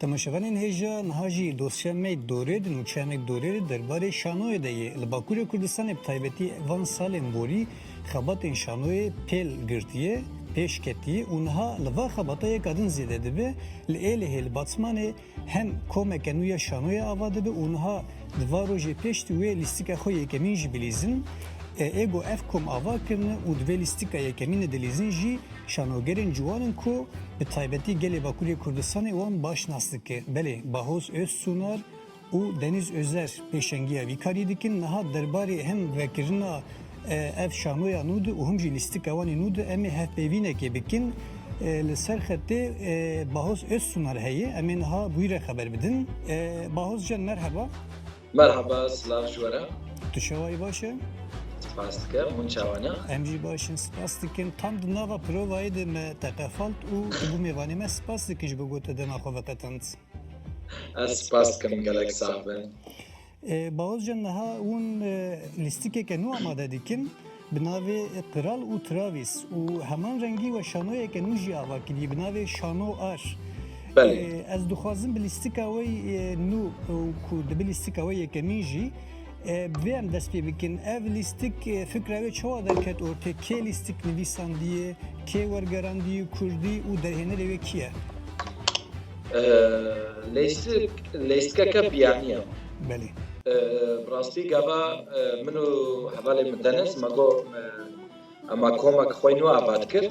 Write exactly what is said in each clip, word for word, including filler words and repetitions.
Temaşevanên hêja, niha jî dosya me dorê de, nûçeya me dorê de derbarê şanoyê de ye. Li Bakurê Kurdistanê, bi taybetî van salên borî, xebatên şanoyê pêl girtiye, pêş ketiye û niha li va xebata yeka din zêde dibe. Li Êlihê, li Batmanê hem komeke nû ya şanoyê ava dibe û niha di va rojê pêş de wê lîstika xwe yekemîn jî bilîzin. E, ê ku ev kom ava kirine û di vê lîstika yekemîn de dilîzin jî, şanogerên ciwan in ku bi taybetî gelê Bakurê Kurdistanê wan baş nas dike. Belê, Bahoz Özsunar û Deniz Özer pêşengiya vî karî dikin. Niha derbarê hem vekirina, e, ev şanoya nû de û him jî lîstika wan ê nû de em ê hevpeyvînekê bikin. E, li ser xetê, e, Bahoz Özsunar heye. Em ê niha bi wî re xeber bidin. E, Bahoz can, merheba. Merhaba, silav ji we re. Tu çawa yî, baş e? Spas dikim, hûn çawa ne? Em jî baş in, spas dikin. Tam di nava provayê de me te qefalt û tu bû mêvanê me, spas dikin ji bo ku te dema xwe veqetand. Ez spas dikim, gelek sax be. E, Bahoz can, niha hûn, e, lîstikeke nû amade dikin. Bi navê Kral û Travis û heman rengî we şanoyeke nû jî ava kiriye bi navê Şano Ar. Belê. Ee, ez dixwazim bi lîstika we, e, nû, e, ku dibe lîstika we yekemîn jî, e, bi vê em dest pê bikin. Ev lîstik, e, fikra wê çawa derket ortê? Kê lîstik nivîsandiye? Kê wergerandiye? Kurdî û derhênerê wê kî ye? Ee, leyst-, leystikeke biyanî ye. Belê. Ee, bi rastî gava, e, min û hevalê min Deniz, me got, e, ema komek xwe nû ava dikir.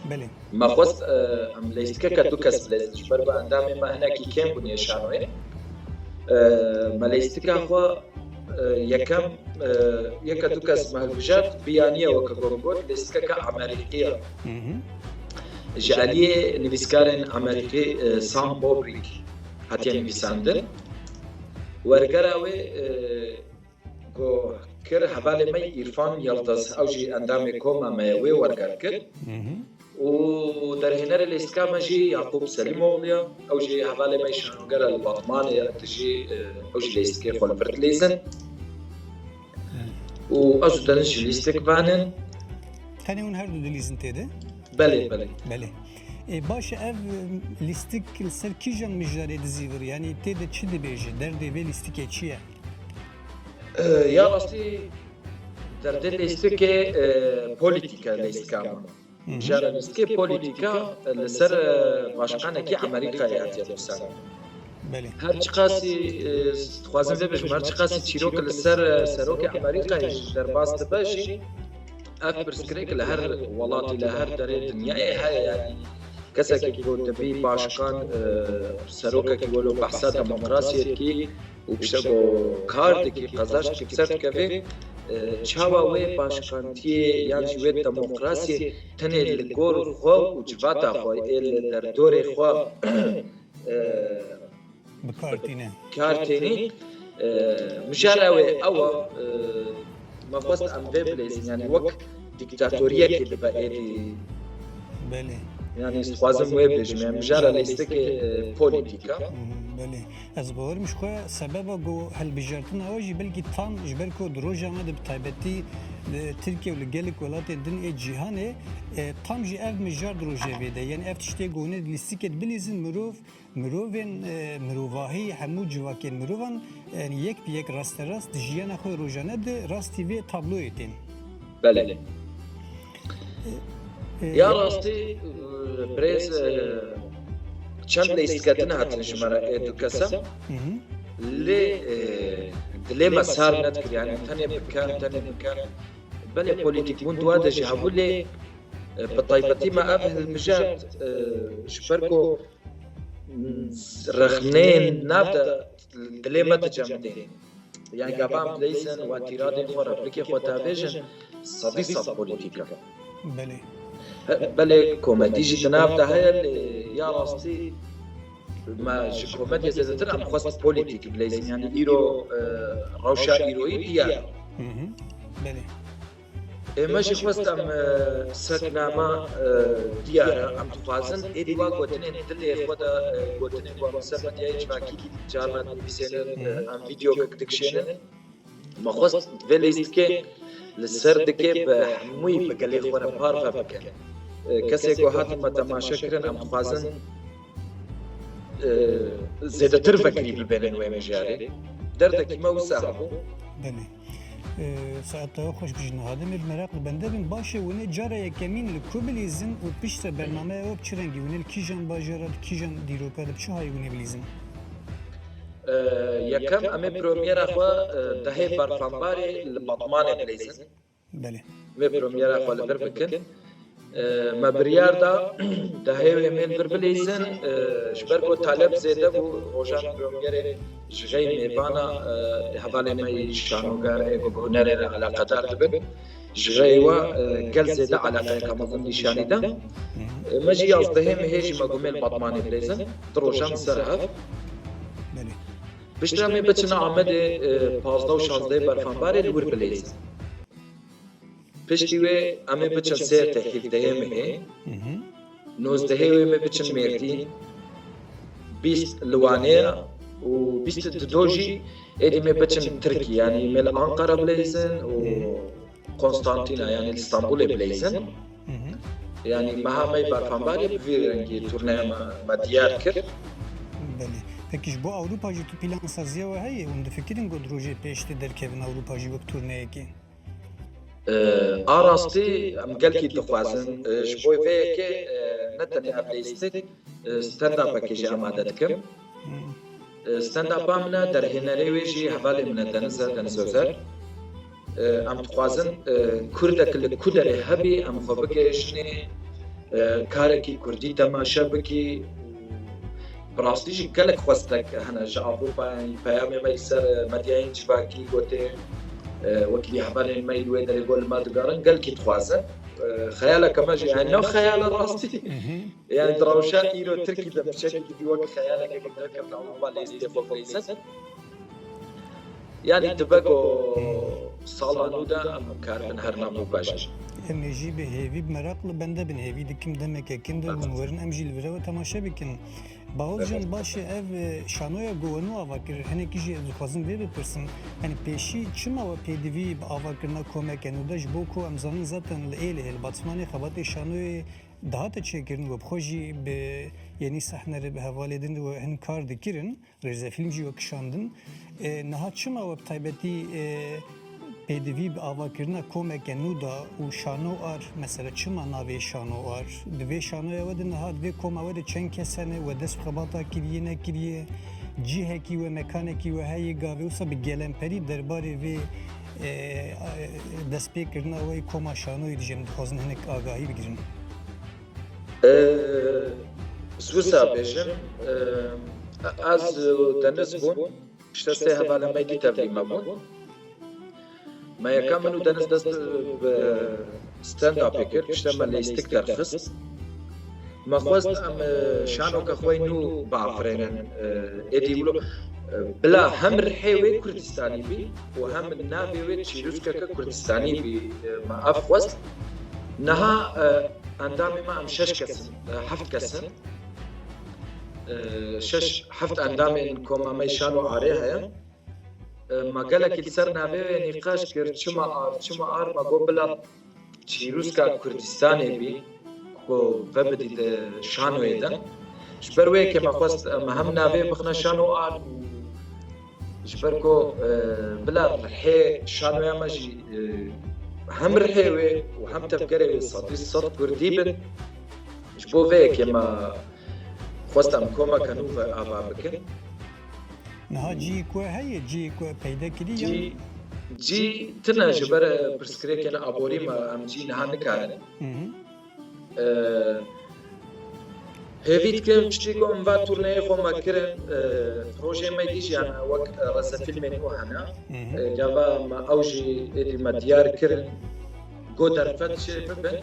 Belê. Me xwest, e, em leystikeke du kes bilêzin, ji ber ku endamên me hinekî kêm bûn yê şanoyê. E, me leystika xwe, e, yekem, e, yeke du kes me hilbijart, biyaniye weke ku got, leystikeke Amerîkî ye. Hı hı. Ji aliyê nivîskarên Amerîkî, e, Sam Bobrik hatiye nivîsandin. Wergera wê, e, ku kir hevalê me Îrfan Yildiz, ew jî endamê koma me ye, wê werger kir. Hı hı. Û derhênerê lêstika me jî Yaqûb Selîmoğlu ye, ew jî hevalê me şanogera li Batmanê ye, tu jî, e, ew jî lêstikê xwe li vir dilîzin. Hı. Û ez û Deniz jî lîstik vanin. Tenê hûn her du dilîzin tê de? Belê, belê. Belê. E, baş e, ev, e, lîstik li ser kîjan mijarê dizîvir? Yanî tê de çi dibêje? Derdê vê lîstikê çi ye? E, ya rastî derdê lîstikê, e, polîtîk e, lîstika me. Hı hı. Mijara lîstikê polîtîk e, li ser, e, başkanekî Amerîkayê hatiye nivîsandin. Belê. Her çiqasî, e, dixwazim vê bêjim, her çiqasî çîrok li ser, e, serokê Amerîkayê jî derbas dibe jî, ev pirsgirêk li her welatî, li her derê dinyayê heye, yanî kesekî ku dibî başkan, e, serokekî welo behsa demokrasiyê dikî û pişte ku kar dikî, qezenc dikî, bi ser dikevê, e, çawa wê başkantiyê yan jî wê demokrasiyê tenê li gor xwe û civata xwe ê li derdorê xwe, e, bi kar tîne. Kar tênî, e, mijara wê ew e, e, me xwest em vê bilêzin, yanî wek dîktatoriyekê dibe êdî. Belê. Yanî ez dixwazim wê bêjim, yanî mijara lîstikê, e, polîtîk e. Hı hı, belê. Ez bawerim ji xwe sebeba ku hilbijartina ew jî belkî tam ji ber ku di roja me de bi taybetî li Tirkiye û li gelek welatên din ê cîhanê, e, tam jî ev mijar di rojevê de. Yanî ev tiştê ku hûn ê di lîstikê de bilîzin mirov Mirovên, e, mirovahî, hemû civakên mirovan, e, yek bi yek rasterast di jiyana xwe rojane de rastî vê tabloyê tên. Belê. E, e, Ya rastî, e, birêz, e, çend lêstiketine hatin ji me re ê du kese. Hı hı. Lê, e, dilê me sar nedikir, yanî tenê bikin, tenê bikin. Belê polîtîkbûn di wa de jî hebû, lê, e, bi taybetî me ev hilmijart, e, ji ber ku rexneyên nav de dilê me dicemidê. Yan gava em dileyzin, wan tîradên xwe, replikê xwe davêjin, sedî sed polîtîk e. Belê. He, belê komedî jî di nav de heye, lê ya rastî me ji komediyê zêdetir em xwest polîtîk bileyzin. Yanî îro, e, rewşa îroyî diyar e. Hı hı. Belê. Ê, me jî xwest em, e, setnama, e, diyar e. Em dixwazin êdî wa gotinên dilê xwe de, e, gotinên ku em li ser medyayê civakî carna dinivîsênin, e, em vîdeokek dikişênin. Me xwest vê lîstikê li ser dikê bi hemûyî bi gelê xwe re parve bikin. E, kesê ku hatin me temaşe kirin, em dixwazin e, zêdetir vekirî bibênin wê mijarê. Derdekî me wisa hebû. Belê. Saeta we xweş bijî. Niha demê bi meraq li bende bin. Baş e, hûn ê cara yekemîn li ku bilîzin û piştre bernameya we bi çi rengî? Hûn ê li kîjan bajara, di kîjan dîroka de, bi çi hayê hûn ê bilîzin? Yekem, em ê premyera xwe dehê berfanbarê li Batmanê bilîzin. Belê. Em ê premyera xwe li vir bikin. Me biryar da dehê wê em ê li vir bilîzin, ji ber ku taleb zêde bû. Rojan premyerê ji xey mêvana, hevalê me yî şanoger ê ku bi hunerê re eleqedar dibin. Ji xey we gel zêde eleqeyeka mezin nîşanî da. Me jî yazdehê mehê jî me got em ê li Batmanê bilîzin. Du rojan ser hev. Belê. Piştre em ê biçin Amedê, pazdeh û şazdehê berfanbarê li wir bilîzin. Piştî wê em ê biçin Sêrtê hevdehê mehê, nozdehê wê em ê biçin Mêrdîn, bîst li Wanê û bîst û du jî êdî em ê biçin Tirkî, yanî em ê li Ankara bilîzin û Konstantîna, yanî li Stenbolê bilîzin. Yanî meha me berfanbarê bi vî rengî turneya me, me diyar kir. Belê. Pekî ji bo Ewropa jî tu plansaziya we heye? Hûn difikirin ku di rojê pêştê derkevin Ewropa jî wek turneyekê? A rastî em gelkî dixwazin. Ji bo vê yekê ne tenê ev lîstik, stand-upekê jî amade dikim. Stand-upa min e, derhênerê wê jî hevalê min e, Deniz e, Deniz Özer. Em dixwazin kurdek li ku derê hebî em xwe bigihîjinê, karekî kurdî temaşe bikî. Bi rastî jî gelek xwestek hene ji Ewropayê, peyamê me li ser medyayên civakî gotê, wekî hevalên me li wê derê got li me digerin, gelkî dixwazin. Xeyaleke me jî, yani ne xeyala rastî. Yani di rewşa îro Tirkî de piçekî dibî wek xeyaleke ku derkevin Ewropa lê dê xwe bilîzin. Yani dibe ku sala nû de em karibin her nav û baş. Em ê jî bi hêvî, bi meraq li bende bin, hêvî dikim demeke kin de hûn werin em jî li vir we temaşe bikin. Bahozcan, baş e, ev şanoya ku we nû ava kir, hinekî jî ez dixwazim vê bipirsim. Hani pêşî çima we pêdivî bi avakirina komeke nû de, ji bo ku em zanin zaten li Êlihê, li Batmanê xebatê şanoyê dihate çêkirin, we bi xwe jî bi yenî sehnerê, bi hevalê din re we hin kar dikirin, rêzefîlm jî we kişandin. E, niha çima we bi taybetî, e, pêdivî bi avakirina komeke nû da û şano ar, mesela çima navê şano ar? Di vê şanoya we de niha, di vê koma we de çend kes hene, we dest bi xebata kiriye nekiriye? Cihekî we, mekanekî we heye, gavê wisa bi gelemperî derbarê vê, e, e, destpêkirina we yê koma şanoyê dijî em dixwazin hinek agahî bigirin. Ez wisa bêjim, ez û Deniz bûn, piştre sê hevalên me dî tevlî me bûn. Me yeka min û Deniz dest bi stand-upê kir, piştre me lîstik derxist. Me xwest em şanoke xwe nû biafirînin, êdî wilo bila hem rihê wê Kurdistanî bî û hem navê wê çîrûskeke Kurdistanî bî. Me ev xwest. Niha endamê me em şeş kes in, heft kes in. Şeş, heft endamên koma me şano arê heye. Me gelekî li ser navê wê nîqaş kir, çima ar, çima ar, me got bila çîrûska Kurdistanê bî ku vebidî di şanoyê de. Ji ber wê yekê me xwest em hem navê bixine şano ar û ji ber ku, e, bila rihê şanoya me jî, e, hem rihê wê û hem tevgerê wê sedî sed kurdî bin. Ji bo vê yekê me xwest em komeke nû ve ava bikin. Niha cihê ku heye, cihê ku peyde kirî yan? Cî, cî tune ji ber pirsgirêkên aborî me em cî niha nikarin. Hı hı. Hêvî dikim piştî ku em va turneyê xwe me kirin, projeyê me dî jî hene, wek rêzefîlmên û hene. Hı hı. Gava me ew jî êdî me diyar kirin. Go derfet çê bibin.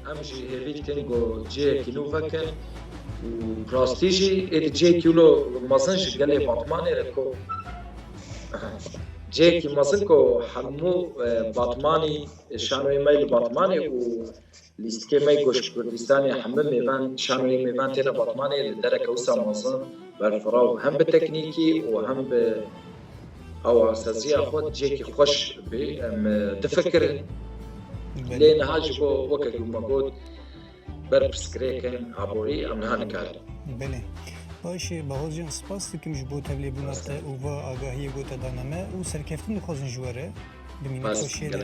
Em jî hêvî dikin ku cihekî nû vekin û rastî jî êdî cihekî wilo mezin ji gelê Batmanê re ku cihekî mezin ku hemû, e, Batmanî, şanoyê me li Batmanê û lîstikê me ku ji Kurdistanê hemû mêvan, şanoyê mêvan têne Batmanê li dereke wisa mezin berfirav, hem bi teknîkî û hem bi hawasaziya xwe cihekî xweş bî. Em, e, difikirin. Belê. Lê niha ji bo weke ku me got, ber pirsgirêkên aborî em niha nikarin. Belê. Baş e, Bahozcan, spas dikim ji bo tevlêbûna te û va agahiyê ku te dane me û serkeftin dixwazin ji we re. Bi mîna xweşiyê de.